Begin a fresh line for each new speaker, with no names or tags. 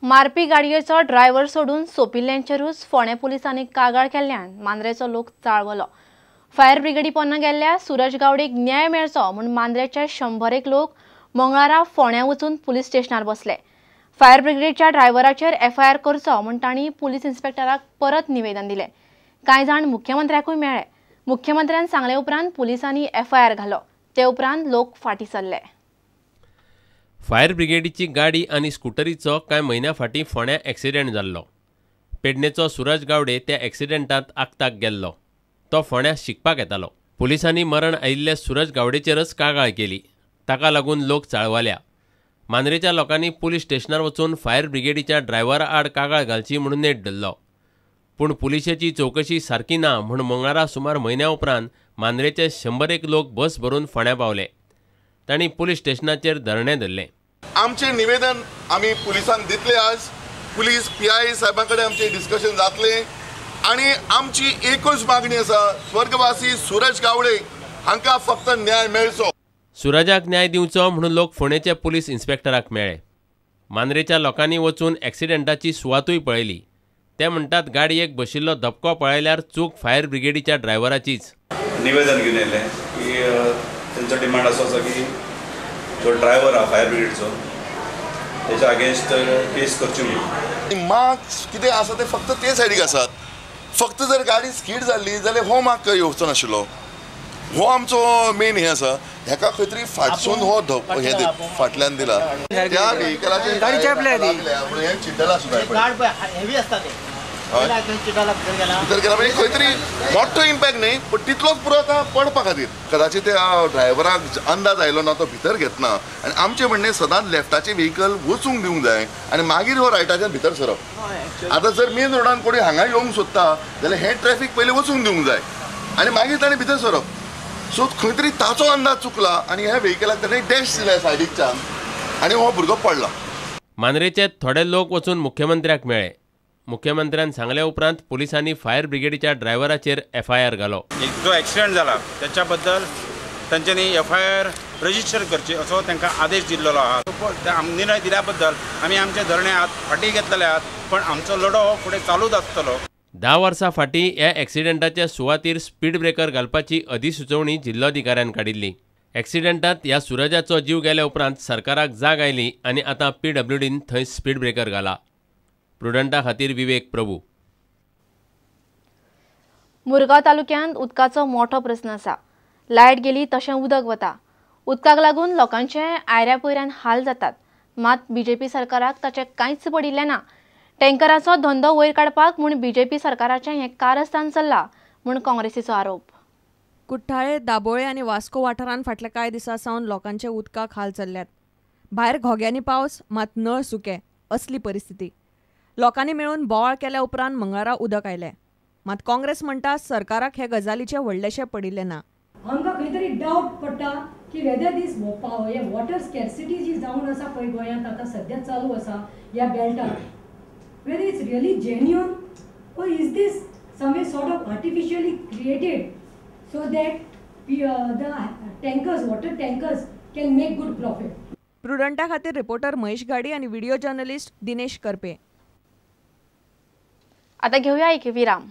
मारपी गाडयेचो ड्रायव्हर सोडून सोंपिल्ल्यांचेरूच फोंडें पुलिसांनी कागाळ केल्ल्यान मांद्रेचो लोक चाळवलो। फायर ब्रिगेडी पोन्ना गेल्ल्या सूरज गावडेक न्याय मेळचो म्हूण मांद्रेचे 100 लोक मंगळारा फोंड्यां वचून पुलीस स्टेशनार बसले। फायर ब्रिगेडच्या ड्रायव्हराचेर एफआयआर करचो म्हूण तांणी पुलीस इन्स्पेक्टराक परत निवेदन दिलें। कांय जाण मुख्यमंत्र्याकूय मेळ्ळे। मुख्यमंत्र्यान सांगले उपरांत पुलिसांनी एफआयआर घालो। ते उपरांत लोक फाटीं सरले।
फायर ब्रिगेडीची गाडी आनी स्कुटरीचो कांय म्हयन्या फाटीं फोंड्यां एक्सिडेंट जाल्लो। पेडणेचो सूरज गावडे त्या एक्सिडेंटांत आक्ताक गेल्लो। तो फोंड्यां शिकपाक येतालो। पुलिसांनी मरण आयिल्ल्या सूरज गावडेचेरच कागाळ केली। ताका लागून लोक चाळवल्या। मांद्रेच्या लोकांनी पुलीस स्टेशनार वचून फायर ब्रिगेडीच्या ड्रायव्हरा आड कागाळ घालची म्हणून नेट धरलो। पूण पुलिशेची चवकशी सारकी ना म्हूण मंगळारा सुमार म्हयन्या उपरांत मांद्रेचे 100 लोक बस भरून फोंड्यां पावले। तांणी पुलीस स्टेशनाचेर धरणें धरलें।
आमचें निवेदन आमी पुलिसांक दितले। आज पुलीस पीआय साहेबां कडेन आमचें डिस्कशन जातलें आनी आमची एकूच मागणी आसा, स्वर्गवासी सूरज गावडे हांकां फक्त न्याय मेळचो।
सुरजाक न्याय दिवचो म्हणून लोक फोंडेच्या पुलीस इन्स्पेक्टराक मेळ्ळे। मांद्रेच्या लोकांनी वचून एक्सिडेंटाची सुवातूय पळयली। ते म्हणटात गाडयेक बशिल्लो धपको पळयल्यार चूक फायर ब्रिगेडीच्या ड्रायव्हराचीच।
निवेदन घेवन येयलें की तेंचो डिमांड असो आसा की जो ड्रायव्हर आहा फायर ब्रिगेडचो तेच्या अगेन्स्ट केस करची म्हणून।
मार्क्स कितें आसा ते फक्त ते सायडीक आसात। फक्त जर गाडी स्कीड जाल्ली जाल्यार हो मार्क येवचो नाशिल्लो। हो आमचो मेन हें आसा। हेका खंय तरी फाटसून हो धप हे फाटल्यान दिला त्या व्हेकलाचेर म्हणून हें चिड्डला सुद्दां भितर गेला। म्हणजे खंय तरी मोठो इम्पॅक्ट न्ही, पण तितलोच पुरो आतां पडपा खातीर कदाचित त्या ड्रायव्हराक अंदाज आयलो ना, तो भितर घेतना। आनी आमचें म्हणणें सदांच लेफ्टाचें व्हेकल वचूंक दिवंक जाय आनी मागीर हो रायटाच्यान भितर सरप। आतां जर मेन रोडान कोणी हांगा येवंक सोदता जाल्यार हें ट्रॅफीक पयलीं वचूंक दिवंक जाय आनी मागीर ताणें भितर सरप। सो खंय तरी ताचो अंदाज चुकला आनी ह्या व्हेकलाक ताणें डॅश दिल्या सायडीकच्यान आनी हो भुरगो पडला।
मांद्रेचे थोडे लोक वचून मुख्यमंत्र्याक मेळ्ळे। मुख्यमंत्र्यान सांगल्या उपरांत पुलिसांनी फायर ब्रिगेडीच्या ड्रायव्हराचेर एफआयआर घालो।
जो एक्सिडेंट जाला त्याच्याबद्दल तांच्यांनी एफआयआर रजिस्टर करची असो तांकां आदेश दिल्लो आहा। निर्णय दिल्या बद्दल आमी आमचे धरणे आहात फाटीं घेतलेले आहात, पण आमचो लढो हो फुडें चालूच आसतलो।
10 वर्सां फाटीं ह्या एक्सिडेंटाच्या सुवातीर स्पीड ब्रेकर घालपाची अधिसुचोवणी जिल्लोधिकाऱ्यान काडिल्ली। एक्सिडेंटांत ह्या सुरजाचो जीव गेल्या उपरांत सरकाराक जाग आयली आनी आतां पीडब्ल्यूडीन थंय स्पीड ब्रेकर घाला। प्रुडंटा खातीर विवेक प्रभू।
मुरगांव तालुक्यांत उदकाचो मोठो प्रस्न आसा। लायट गेली तशें उदक वता। उदकाक लागून लोकांचे आयऱ्या पयऱ्यान हाल जातात। मात बीजेपी सरकाराक ताचें कांयच पडिल्लें ना। टँकराचो धंदो वयर काडपाक म्हूण बीजेपी सरकाराचें हें कारस्थान चल्लां म्हूण काँग्रेसीचो आरोप।
कुठ्ठाळे, दाबोळे आनी वास्को वाठारांत फाटल्या कांय दिसां सावन लोकांचे उदकाक हाल चल्ल्यात। भायर घोग्यांनी पावस, मात नळ सुके असली परिस्थिती। लोकांनी मेळून बोवाळ केल्या उपरांत मंगळारा उदक आयलें। मात काँग्रेस म्हणटा सरकाराक हे गजालीचें व्हडलेशें पडिल्लें ना।
आमकां खंय तरी डावट पडटा की वेदर दीस हे वॉटर स्कॅर्सिटी जी जावन आसा पळय गोंयांत आतां सद्या चालू आसा ह्या बेल्टार, whether it's really genuine or is this some way sort of artificially created so that the tankers, water tankers can make good profit.
प्रुडंटा खातीर रिपोर्टर महेश गाडी आणि व्हिडिओ जर्नलिस्ट दिनेश करपे।
आता घेऊया एक विराम।